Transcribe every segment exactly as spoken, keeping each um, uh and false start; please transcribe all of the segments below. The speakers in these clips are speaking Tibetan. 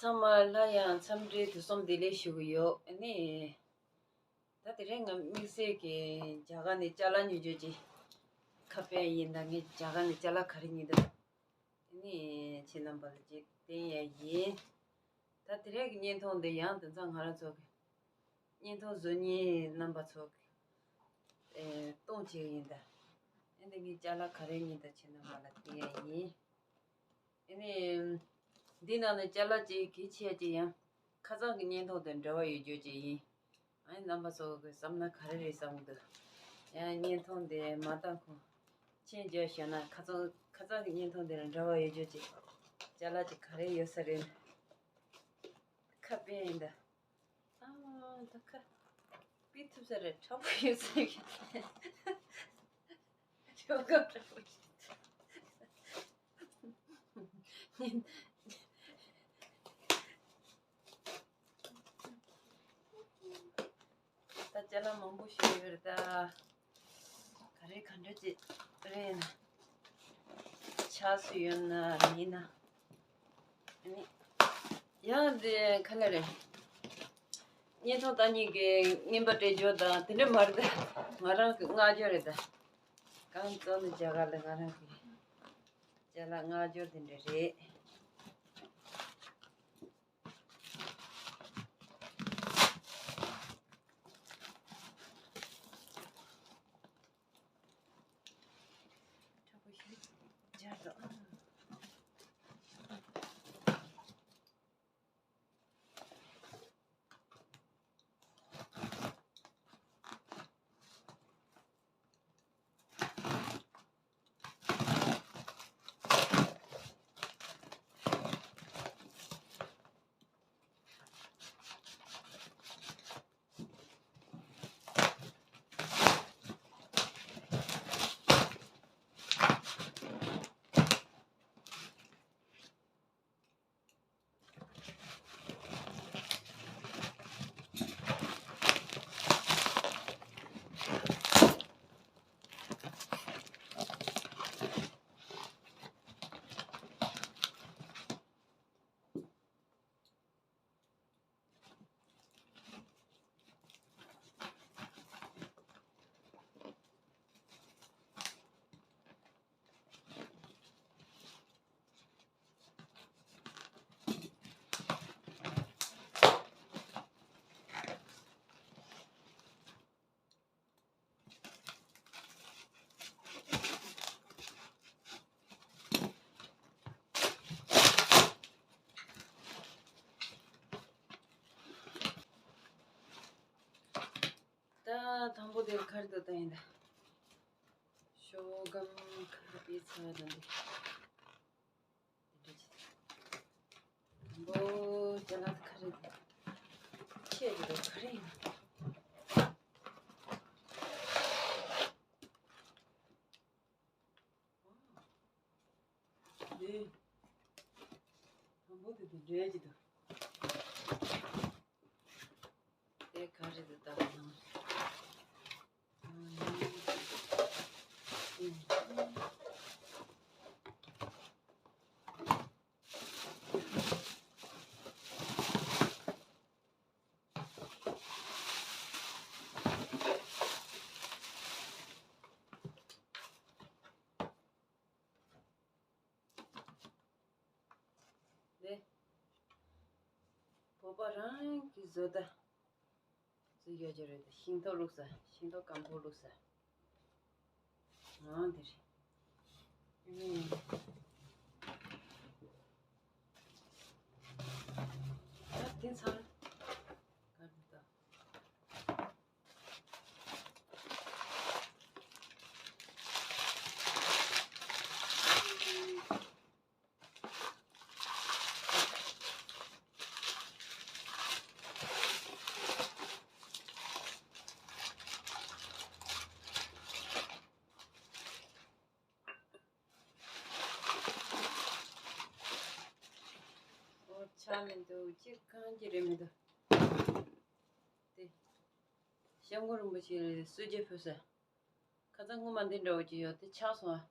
ཚང་མ་ལ་ཡང་འཚམས་འདྲིའི་དུས་གསུམ་བདེ་ལེགས་ཞུ་གི་ཡོད། ཨ་ནི། ད་དེ་རིང་ང་དམིགས་བསལ་གྱི་རྒྱ་གར་ནས་ཅ་ལག་ཉོ་རྒྱུ་ཅིག་ཁ་དཔེ་ཡིན། ད་ངས་རྒྱ་གར་ནས་ཅ་ལག་ག་རེ་ཉོས་འདུག་ཨ་ནི་ཁྱེད་རྣམ་པ་ལ་ཅིག་བསྟན་ཡ་ཡིན། ད་དེ་རིང་གི་བརྙན་ཐུང་འདི་ཡང་དེང་སང་ང་རང་ཚོ་གི་བརྙན་ཐུང་བཟོ་མཁན་རྣམ་པ་ཚོ་གི་ཨེ་གཏོང་བྱེད་ཀྱི་ཡིན། ད་ཨེ་འདི་ངས་ཅ་ལག་ག་རེ་ཉོས་འདུག་ཁྱེད་རྣམ་པ་ལ་བསྟན་ཡ་ཡིན། ཨེ་ནི། འདི་ནང་ནས་ཅ་ལག་ཅིག་གི་ཆེད་ཅིག་ཡང་ཁ་སང་གི་བརྙན་ཐུང་དང་འབྲེལ་བ་ཡོད་རྒྱུ་ཅིག་ཡིན། ཨ་ནི་རྣམ་པ་ཚོ་གི་བསམ་ན་ག་རེ་རེད་བསམ་གི་འདུག་ཡང་བརྙན་ཐུང་འདི་མ་བལྟས་གོང་མཆན་རྒྱག་བཞག་ན། ཁ་སང་ཁ་སང་གི་བརྙན་ཐུང་འདི་ལ་འབྲེལ་བ་ཡོད་རྒྱུ་ཅིག་ཅ་ལག་ཅིག་ག་རེ་ཡོད་ས་རེད། ཁ་དཔེ་ཡིན་ད། ཨ་ད་ཁ་དཔེ་ཐུབ་ས་རེད། དྲག་པོ་ཡོད་ས་རེད། ཤོག་སྒམ་དྲག་པོ་ཡོད། ད་ཅ་ལག་མང་པོ་ཞིག་ཡོད་རེད་ད། ག་རེ་ག་འདྲ་ཅིག་རེད་ན། ཆགས་སུ་ཡོད་ན་མིན་ན། ཨ་ནི། ཡང་འདི་ག་ལ་རེད། བརྙན་ཐུང་ལྟ་མཁན་གྱི་རྔན་པ་སྤྲད་རྒྱུ་དང་དེ་འདྲ་མ་རེད་ད། ང་རང་གི་བསྔགས་བརྗོད་རེད་ད། གང་གཙོ་ནི་རྒྱ་གར་ལ་ང་རང་གི་ཅ་ལག་བསྔགས་བརྗོད་དེ་འདྲ་རེད། ད་དང་པོ་དེ་ག་རེ་འདུག་ད་ཡིན་ད། ཤོག་སྒམ་ག་རེ་སྤེལ་ཚར་ད་འདི། འདི་འདྲ་ཅིག་ད། དང་པོ་ཅ་ལག་ག་རེ་འདུག་ཆེད་དུ་ག་རེ་ཡིན་ན། འདི། དང་པོ་དེ་དེ་འདྲ་ཅིག་འདུག་དེ་ག་རེ་འདུག་ད་ནང་། ནས། བོད་པ་རང་གི་བཟོ་ལྟ་བཟོ་ཡོད་ཀྱི་རེད། ཤིང་ཏོག་བླུགས་ས། ཤིང་ཏོག་སྐམ་པོ་བླུགས་ས། ཨང་དེ་རེད། ཨུམ། ད་དེ་ཚང་། ག་རེ་ད། ཨོ་ཆ་མི་འདུག་ཅིག་གང་གི་རེད་མི་འདུག་དེ། སྐྱབས་མགོན་རིན་པོ་ཆེ་གསོལ་ཇ་ཕུལ་ས། ཁ་སང་སྔོན་མ་འདི་འདྲ་བོ་ཅིག་ཡོད་དེ་ཆག་སོང་ཨ།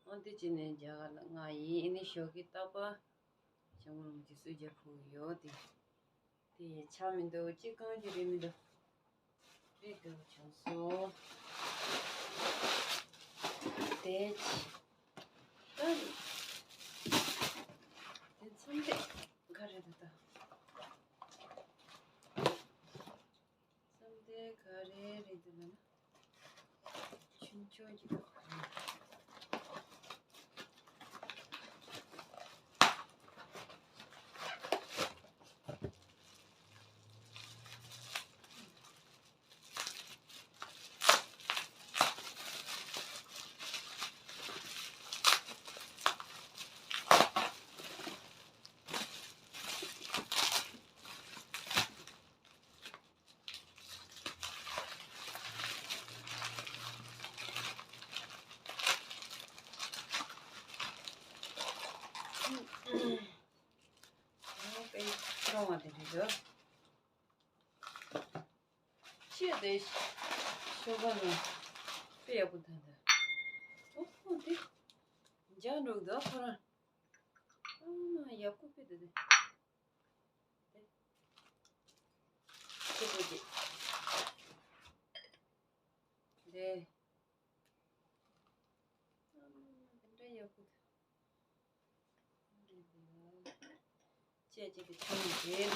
འོ་འདི་ཅི་ནས་རྒྱ་གར་ལ་ང་ཡིན། ཨེ་ནི་ཞོགས་ཀྱི་རྟག་པར་ཆ་ ཡང་རང་གི་སུ་རྒྱབ་ཕུག་ཡོད་དེ། དེ་ཡི་ཆ་མི་འདུག་ཅི་གང་གི་རེད་མི་འདུག་རེད་འདུག་བྱུང་སོང་། དེ་ད་དེ་མཚམས་དེ་ག་རེད་འདུག་ད། མཚམས་དེ་ག་རེ་རེད་འདུག་ལབ་ན། ཆུང་ཆུང་གི་འདུག་ཨོ་དཔེ་སྐྱོ་བ་དེ་རེད་འདུག་ཆེས་དེ་ཤོ་ག་ནང་དཔེ་ཡག་པོ་ཐོན་འདུག་ཨོ་དེ་འཇགས་འགྲོ་གི་འདུག་ཁོ་རང་། ཨ་མ་ཡག་པོ་དཔེ་འདུག་དེ། དེ་ཁྱེད་པོ་དེ། དེ། ཨ་མ་དེ་འདྲ་ཡག་པོ་འདུག་ཅེས་ཅིག་གི་ཆུང་རེད།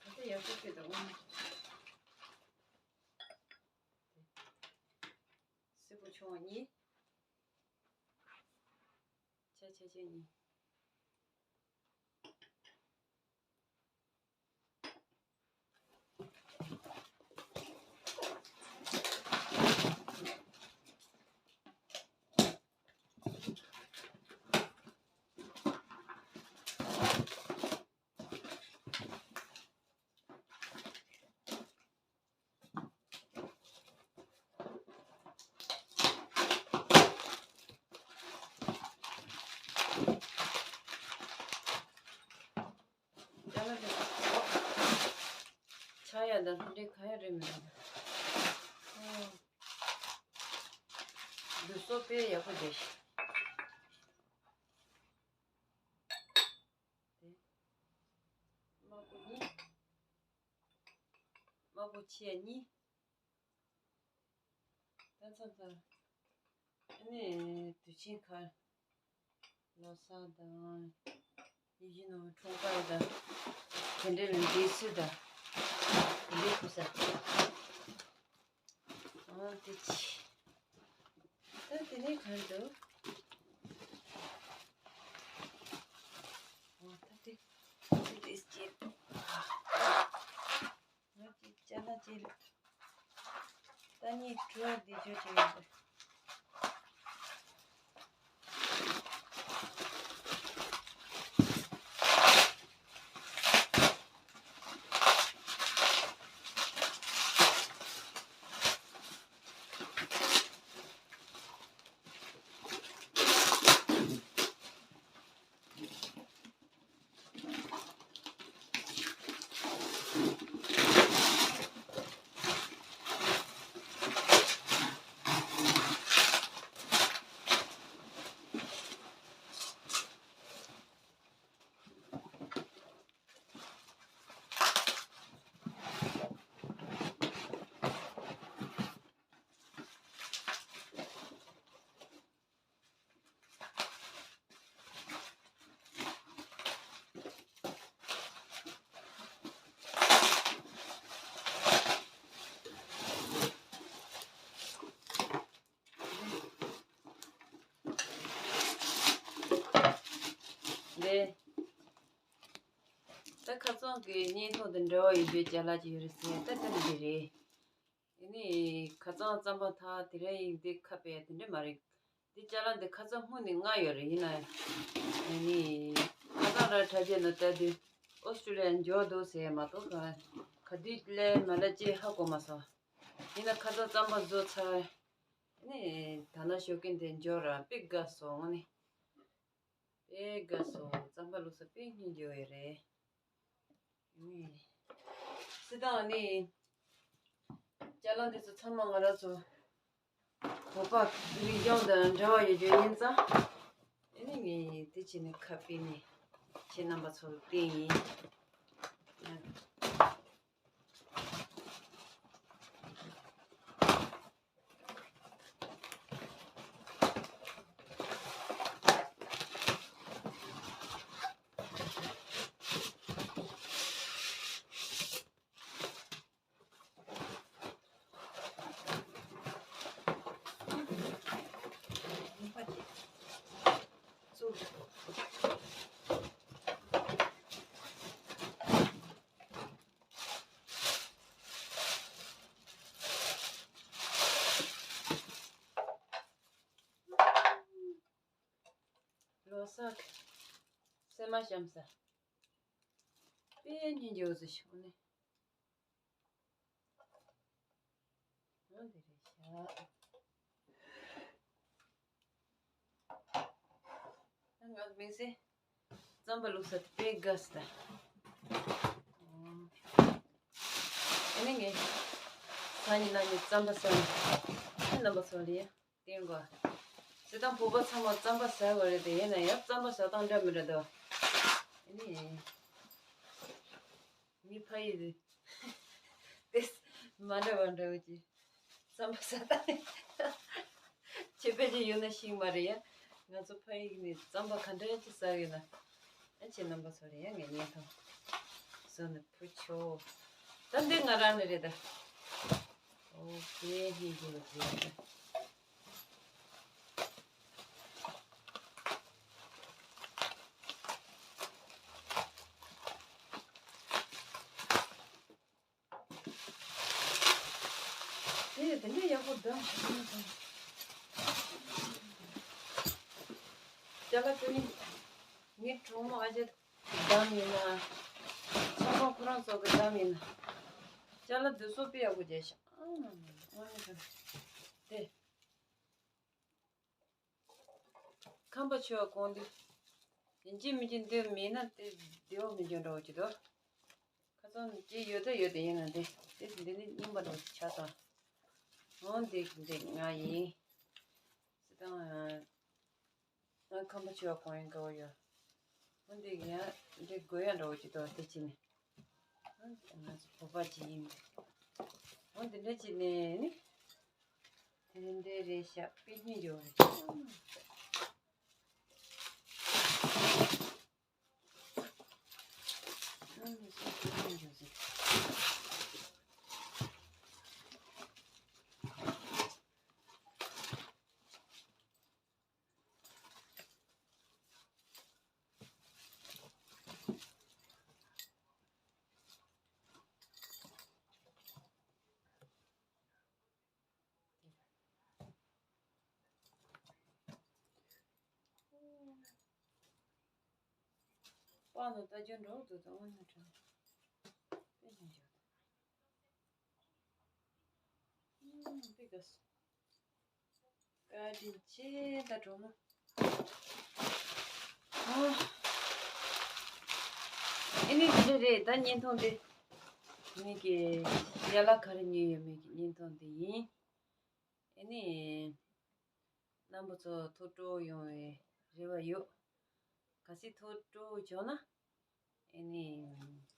ད་ལྟ་ཡག་པོ་སྐྱེས་འདུག་སེར་པོ་ཆུང་བ་གཉིས། ཆ་ཆ་ཆ་གཉིས། ཅ་ལག་དེ་ཆག་ཡ་དང་ལྷུ་འདྲེ་ག་ཡ་རེད་མི་འདུག་ཨོ། འདུ་སོ་དཔེ་ཡག་པོ་རེད། དེ་དམར་པོ་གཉིས། དམར་པོ་ཆེ་གཉིས། ད་མཚམས་མཚམས་ཨ་ནི་དུས་ཆེན་ཁར་ལོ་གསར་དང་ཡིད་བཞིན་ནོར་བུ་འཁྲུངས་སྐར་དང་དེ་འདྲའི་ལ་འདྲེས་སུ་དང་དེ་འདྲའི་སྐུ་གཟུགས། ཨོ་དེ་ཆི། ད་དེ་ནས་གར་འདུག་ཨོ་ད་དེ་དེ་དེ་སྐྱེས། ང་ཅི་ཅ་ལག་ཅི་རེད། ད་ནི་གྲོ་བ་འདི་ཅོ་ཅི་ཡོད་རེད། གི་བརྙན་ཐུང་དང་འབྲེལ་བ་ཡོད་པའི་ཅ་ལག་ཅིག་ཡོད་རེད་ཟེར་ཡ་ད་ལྟ་འདི་རེད། ཨེ་ནི་ཁ་སང་རྩམ་པ་ཐག་དེ་རིང་ཡིན་འདི་ཁ་ཕྱེ་ཡ་དེ་འདྲ་མ་རེད། འདི་ཅ་ལག་འདི་ཁ་སང་སྔོན་ནས་མངགས་ཡོད་རེད། ཡིན་ན་ཨེ་ནི་ཁ་སང་ར་འཁྲབ་ཆས་ནང་ལྟ་དུས་ཨོ་སི་ཀྲི་ལི་ཡ་འབྱོར་འདུག་ཟེར་ཡ་མ་གཏོགས་ག་ག་དུས་སླེབས་མ་སླེབས་ཅིག་ཧ་གོ་མ་སོང་། ཡིན་ན་ཁ་སང་རྩམ་པ་བཟོས་ཚར། ཨེ་ནི་ད་ནང་ཞོགས་ཀས་འདི་འབྱོར་ར་དཔེ་དགའ་སོང་ངོ་ནི། དཔེ་དགའ་སོང་། རྩམ་པ་བླུགས་ས་དཔེ་སྙིང་རྗེ་བོ་ཡོད་རེད། ཨེ་ནི། སི་ཏང་ནི། ཅ་ལག་འདི་ཚོ་ཚང་མ་ང་རང་ཚོ་བོད་པ་རིག་གཞུང་དང་འབྲེལ་བ་ཡོད་རྒྱུ་ཡིན་ཙང་། ཨེ་ནི་ངས་དེ་བྱས་ནས་ཁ་ཕྱེ་ནས་ཁྱེད་རྣམ་པ་ཚོ་ལ་བསྟན་ཡིན། ལོ་གསར་གྱི་སྲན་མ་བཤམས་ས། དཔེ་སྙིང་རྗེ་བོ་ཟིག་བྱུང་ནས། འོ་འདི་རེད་ཤག་ད་ང་མི་ཚེ་རྩམ་པ་བླུགས་ས་དེ་དཔེ་དགའ་སི་ད། ཨ་ནི་ངས་སང་ཉིན་གནངས་ཉིན་རྩམ་པ་ཟ་ནས་ཁྱེད་རྣམ་པ་ཚོ་ལ་ཡ་བསྟན་དགོས། སི་ཏང་བོད་པ་ཚང་མ་རྩམ་པ་ཟ་དགོས་རེད་དེ། ཡིན་ན་ཡང་རྩམ་པ་ཟ་སྟངས་འདྲ་མི་འདྲ་འདུག་ཨ་ནི་མི་ཕ་ཡི་རེད། དེ་མ་འདྲ་བ་འདྲ་བོ་ཅིག་རྩམ་པ་ཟ་ད་ནི་ཁྱེད་ཕལ་ཆེར་ཡོད་ན་ཤེས་མ་རེད་ཡ། ང་ཚོ་ཕ་ཡུལ་ནས་རྩམ་པ་ག་འདྲ་ཅིག་ཟ་ཡོད་ན། ཨ་ཁྱེད་རྣམ་པ་ཚོ་ལ་ཡ་ངས་བརྙན་ཐུང་བཟོས་ནས་ཕུལ་ཆོག་ད་འདི་ང་རང་ནི་རེད་ད། ཨོ་ཁེ་ཧི་ཧི་ཧི། དེ་དེ་འདྲ་ཡག་པོ་བསྡམས་ཤག་ཅ་ལག་ཀུན་ནི་ངའི་གྲོགས་མོ་ཨ་ཅེ་བསྡམས་ཡིན་ན། ཚོང་ཁང་ཁོ་རང་ཚོ་གི་བསྡམས་ཡིན་ན། ཅ་ལག་འདི་ཚོ་དཔེ་ཡག་པོ་བྱས་ཤག་ཨང་། དེ། ཁམས་པ་ཆེ་བ་གོང་འདི། ཡིན་གཅིག་མིན་གཅིག་འདི་མེད་ན་དེ་བདེ་བོ་མི་འཇོན་འདྲ་བོ་ཅིག་འདུག་ཁ་སང་ཅིག་ཡོད་ད་ཡོད་དེ་ཡིན་ན་འདི། དེ་འདི་ནི་རྙིང་པ་འདྲ་བོ་ཅིག་ཆགས་སོང་། འོ་འདི་འདི་ང་ཡིན། སི་ཏང་། ང་ཁམས་པ་ཆེ་བ་གོང་ཡིན་དགའ་བོ་ཡོད། འོ་འདི་ཡང་འདི་དགོས་ཡ་འདྲ་བོ་ཅིག་འདུག་དེ་ཅི་ནི། ང་ཚོ་བོད་པ་ཅིག་ཡིན། འོ་འདི་འདྲ་ཅིག་ནས་ནི། དེ་འདྲ་རེད་ཤག་དཔེ་སྙིང་རྗེ་བོ་རེད། པང་དུ་ལྟ་རྒྱུ་འགྲོ་འདུག་ད་དངོས་གནས་དྲན། དཔེ་སྙིང་རྗེ་པོ་འདུག་ཨུམ། དཔེ་དགའ་སོང་། བཀའ་དྲིན་ཆེ་ད་གྲོགས་མོ། ཨ། ཨེ་ནི་དེ་འདྲ་རེད། ད་བརྙན་ཐུང་འདི་ངེད་ཀྱི་ཡ་ལ་ག་རེ་ཉོས་ཡོད་མེད་ཀྱི་བརྙན་ཐུང་འདི་ཡིན། ཨེ་ནི། རྣམ་པ་ཚོ་ཐུགས་སྤྲོ་ཡོང་བའི་རེ་བ་ཡོད། གལ་སྲིད་ཐུགས་སྤྲོ་བྱུང་ན། ཨེ་ནི།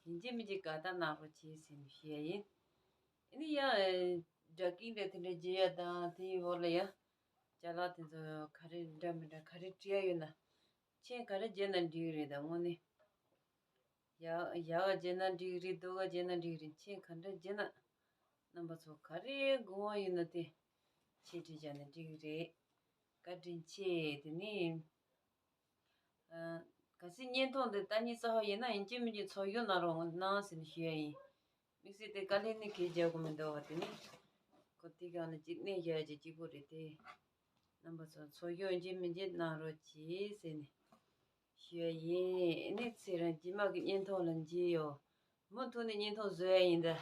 ཡིན་གཅིག་མིན་གཅིག་དགའ་རྟགས་གནང་རོགས་བྱེད་ཟེར་ནས་ཞུ་ཡ་ཡིན། ཨེ་ནི་ཡང་། ཌ་ཀིང་རེད་དེ་འདྲ་བརྗེ་ཡ་དང་དེའི་འོག་ལ་ཡ། ཅ་ལག་དེ་ཚོ་ག་རེ་འདྲ་མི་འདྲ་ག་རེ་བྲིས་ཡ་ཡོད་ན། མཆན་ག་རེ་བརྗེ་ན་འགྲིག་གི་རེད་ད་དངོས་གནས། ཡག་ཡག་ག་བརྗེ་ན་འགྲིག་གི་རེད། སྡུག་ག་བརྗེ་ན་འགྲིག་གི་རེད། མཆན་ག་འདྲ་བརྗེ་ན། རྣམ་པ་ཚོ་ག་རེ་དགོངས་པ་ཡོད་ན་དེ། ཆེད་བྲིས་བྱས་ན་འགྲིག་གི་རེད། བཀའ་དྲིན་ཆེ། དེ་ནི། ཨ། གལ་སྲིད་བརྙན་ཐུང་འདི་ལྟ་སྙིང་གསར་པ་ཡིན་ན་ཡིན་གཅིག་མིན་གཅིག་ཚོར་སྐྱོན་གནང་རོགས་གནང་ཟེར་ནས་ཞུ་ཡ་ཡིན། དམིགས་བསལ་དེ་དཀའ་ལས་ནི་གས་རྒྱག་དགོས་མི་འདུག་བ། དེ་ནི་ཁོ་དེ་གང་ནས་གཅིག་གནས་རྒྱག་ཡ་གཅིག་གཅིག་པོ་རེད་དེ། རྣམ་པ་ཚོ་ཚོར་སྐྱོན་ཡིན་གཅིག་མིན་གཅིག་གནང་རོགས་གྱིས་ཟེར་ནས་ཞུ་ཡ་ཡིན། ཨ་ནི་ཚེ་རིང་རྗེས་མ་གི་བརྙན་ཐུང་ལ་མཇལ་ཡོང་། མུ་མཐུད་ནས་བརྙན་ཐུང་བཟོ་ཡ་ཡིན་ད།